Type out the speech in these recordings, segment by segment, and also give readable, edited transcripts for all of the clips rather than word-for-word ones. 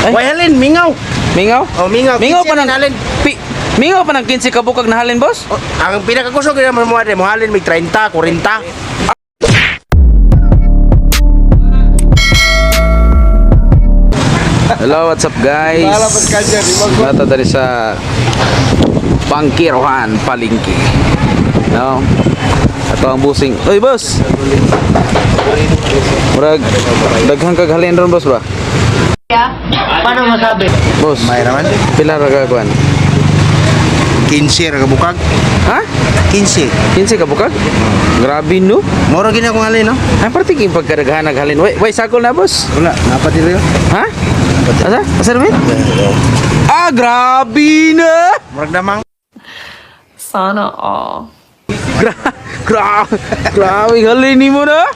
Ay. Way halin, mingaw. Mingaw? Oh, mingaw. Mingaw pa 15 ng halin. Mingaw pa ng 15 kabukag na halin, boss? Oh, ang pinakakusog na mo mo halin may 30, 40. Hello, what's up, guys? Nata dari sa Bangkirohan, Palengke. No? Ato ang busing. Oy, boss. Murag daghan kag halin ron, boss ba? Paano masabi? Boss. May raman. Pila ra ka kuan? 15 ra kabukag. Ha? 15. 15 ka bukag? Grabe no. Moro gina akong halin, no? Ay, parte king pagkadaghan halin. Way, way sakol na, boss. Wala, napat dito. Ha? Asa? Asa naman? Ah, grabe na! Murag damang. Sana all. Gra gra grabe halin nimo na.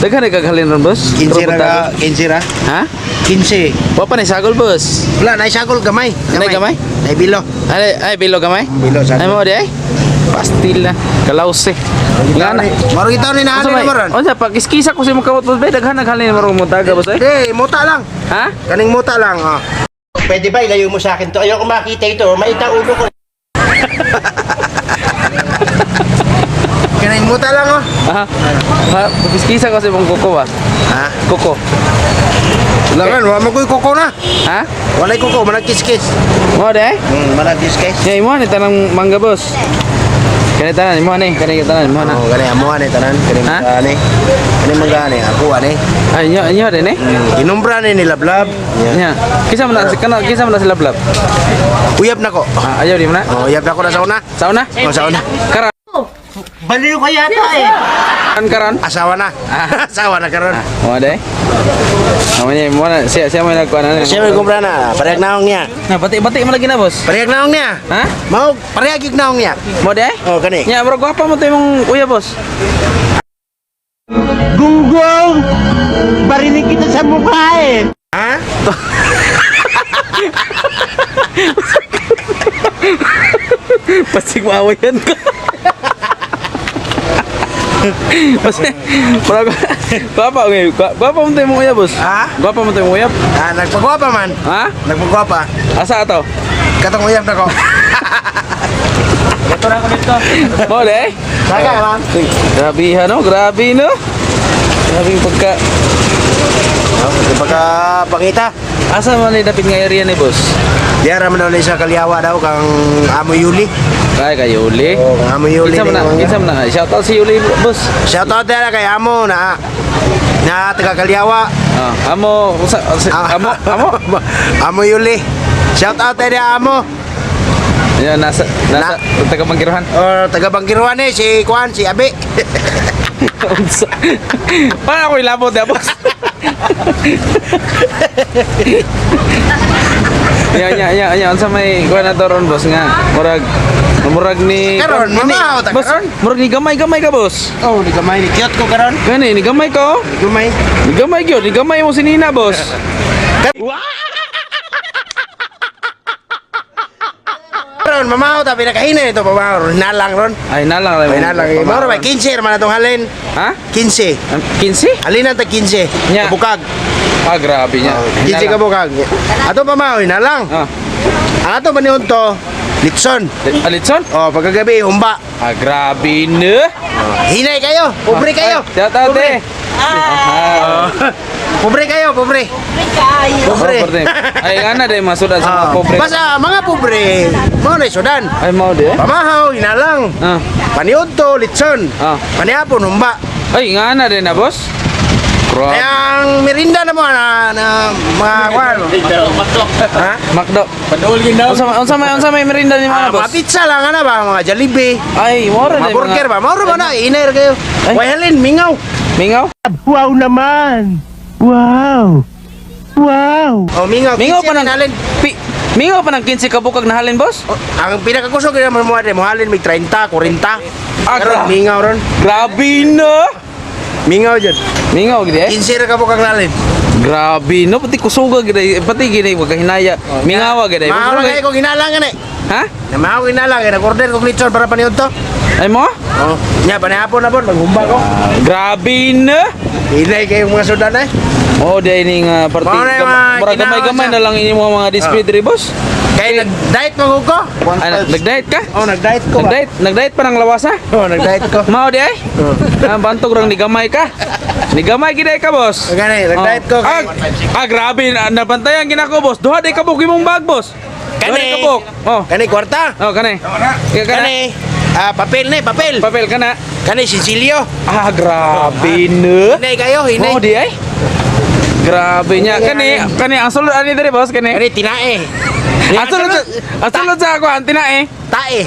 Daghan na kag halin ron, boss. 15 ra ka, 15 ra. Ha? 15. Wa pa na sagol, boss. Wala, naisagol gamay. Nay gamay? Nay bilo. Ay, ay bilo gamay. Bilo sa. Ay mo di ay. Pastil na. Kalawse. Nga na. Moro kita ni Unsa nahalin may- mo ron. Unsa pa kiskisa ko sa imong kamot, boss, bay daghan naghalin marong mo taga, boss ay. Di, muta lang. Ha? Kaning muta lang, oh. Pwede ba ilayo mo sa akin to? Ayoko makita ito. Maita ulo ko. Kaning muta lang, oh. Ha? Ha, kiskisa ko sa imong kuko ba? Ha? Kuko. Wala kan, wa man ko'y kuko na. Ha? Walay kuko, manag kiskis. Mo di ay? Manag kiskis. Ya, imo ni tanang mangga, boss. Kani tanan, imo ni, kani tanan, imo na. Oh, gani amo ani tanan, kani Ha? ani. Kani mangga ani, ako ani. Ay, inyo, inyo din eh. Ginumbra ni nilablab. Nya. Kisa man na, kana kisa man na sila blab. Uyab na ko. Ah, ayaw di mo na. Oh, uyab na ko na sa una. Sa una? Oh, sa una. Karan, Baliw ka yata eh. karan. Asawa na. Ah. Asawa na karon. Mo de. Amo niya, mo na siya siya mo nagkuan na. Siya may kumpra na. Parehag naong niya. Na bati bati mo lagi na, boss. Parehag naong niya. Ha? Mao, parehag gyud naong niya. Mo de? Oh, kani. Nya, bro, gwapa mo to imong uya, boss. Gunggong! Barinig kita sa mukha eh. Ha? Pasig maawayan ka. Pasig, bro, gwapa, okay. Gwapa mo to imong uya, boss. Ha? Gwapa mo to imong uyab. Ah, nagpagwapa man. Ha? Nagpagwapa. Asa ato? Katong uyab na ko. Mo de? Saka, ma'am. Grabe ha, no? Grabe, no? Grabe yung pagka... Oh, pagka pangita. Asa man ni dapit nga area ni boss? Diara man ulit sa Kalyawa daw kang Amo Yuli. Kay kay Yuli. Oh, kang Amo Yuli. Kinsa man na, ni mga- kinsa man na. Shout out si Yuli, boss. Shout out dala kay Amo na na taga Kalyawa. Ah, amo, usa, amo, amo. Amo Yuli. Shout out tayo Amo. Yan, nasa nasa taga Bangkirohan. Or taga Bangkiruan eh, si Kwan, si Abe. Unsa? Paano ako ilabot ya, boss? Ya, ya, ya, ya, unsa may kuan na to ron, boss, nga. Murag murag ni Karon, ni- mamaw ta boss, karon. murag ni gamay-gamay ka, boss. Oh, ni gamay ni cute ko karon. Gani, ni gamay ka, oh. Ni gamay. Ni gamay gyud, ni gamay mo si Nina, boss. Karon mamaw ta pinakahina ito pamaw. Nalang ron. Ay, nalang Ay nalang. Mao ra ba 15 man atong halin. Ha? 15. 15? Halinan ta 15. Nya. Kabukag. Ah, grabe niya. 15 kabukag. Ato pamaw nalang. Ah, Ang ato panion to litson. Alitson? Oh, pagkagabi humba. Ah, grabe na. Hinay kayo, pobre kayo. Ay, shout out Pobre. eh. Ah, Pobre kayo, pobre. Pobre. pobre. Ay, nga na din, masudan sa mga Ah, pobre. Basta mga pobre, mao na sudan. Ay, mao di eh. Pamahaw, hinalang. Ah. Paniudto, litson. Ah. Panihapon, humba. Ay, nga na din na, boss. Grabe. Kaya ang merinda na mo na, na mga kwan. Ha? Makdo. Unsa may merinda ni mga Ah, boss? mga pizza lang ana ba, mga Jollibee, Ay, mora mga din burger ba? Mauro ba na inay ra kayo. Ay. Way halin, mingaw. Mingaw? Wow naman! Wow! Wow! Oh, mingaw. Mingaw pa 15 ng halin. Pi, mingaw pa ng 15 kabukag na halin, boss? Oh, ang pinakakusog na mo mo halin may 30, 40. Ah, Karon mingaw ron. Grabe na. Mingaw jud. Mingaw gid eh. 15 ra ka bukag nalin. Grabe no, pati kusuga gid eh. Pati gid wag hinaya. Mingawa gid eh. Maaw ra kayo kung hinalang gani. Ha? Na maaw hinalang kay nag-order kog litson para paniudto. Ay mo? Oh, nya panihapon na bon maghumba ko. Grabe na. Hinay kayong mga sudan eh. Oh, di ni nga party. Mao na yung mga Mura gamay-gamay ginawa na lang inyo mga display diri, boss. Kay nag-diet mo ko? Ah, nag-diet ka? Oh, nag-diet ko ba? Nag-diet, nag-diet pa ng lawasa? Oh, nag-diet ko. Mao di ay? Ah, bantog rang nigamay ka. Nigamay gid ay ka, boss. Gani, nag-diet ko. Ah, ah, grabe na, nabantayan ginako, boss. Duha di kabuk imong bag, boss. Duha di Kani. kabuk. Oh. Kani kwarta. Oh, kani. Kani. Kani. Ah, papel ni, papel. Papel kana. Kani sisilyo. Ah, grabe na. Hinay kayo, hinay. Oh, di ay. Grabe niya. Kani, kani ang sulod ani diri, boss, kani. Kani tinae. Ang sulod sa ako, ang tinae. Tae.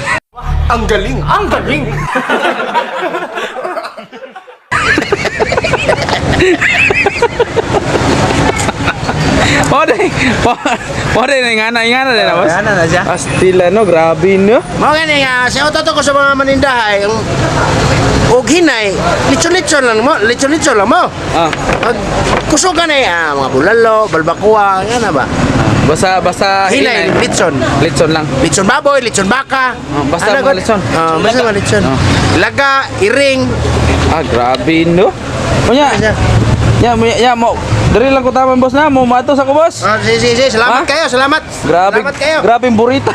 Mo di. Mo di ingana, ingana din na, boss. Ingana na siya. Astila no, grabe no. Mao gani nga sa to ko sa mga manindahay ang og hinay, litson-litson lang mo, litson-litson lang mo. Ah, Pag kusog ka na eh, ah, mga bulalo, balbakuwa, nga na ba? Basta basta Hinay, litson. Litson lang. Litson baboy, litson baka. Oh, basta Ano mga god? litson. Ah, basta mga litson. Oh. Laga, iring. Ah, grabe no. Unya, Ano siya? ya, mo ya mo. Diri lang ko taman, boss, na mo matos ako, boss. Ah, sige, sige, sige. Salamat Ha? kayo, salamat. Grabe, Salamat kayo. grabe burita.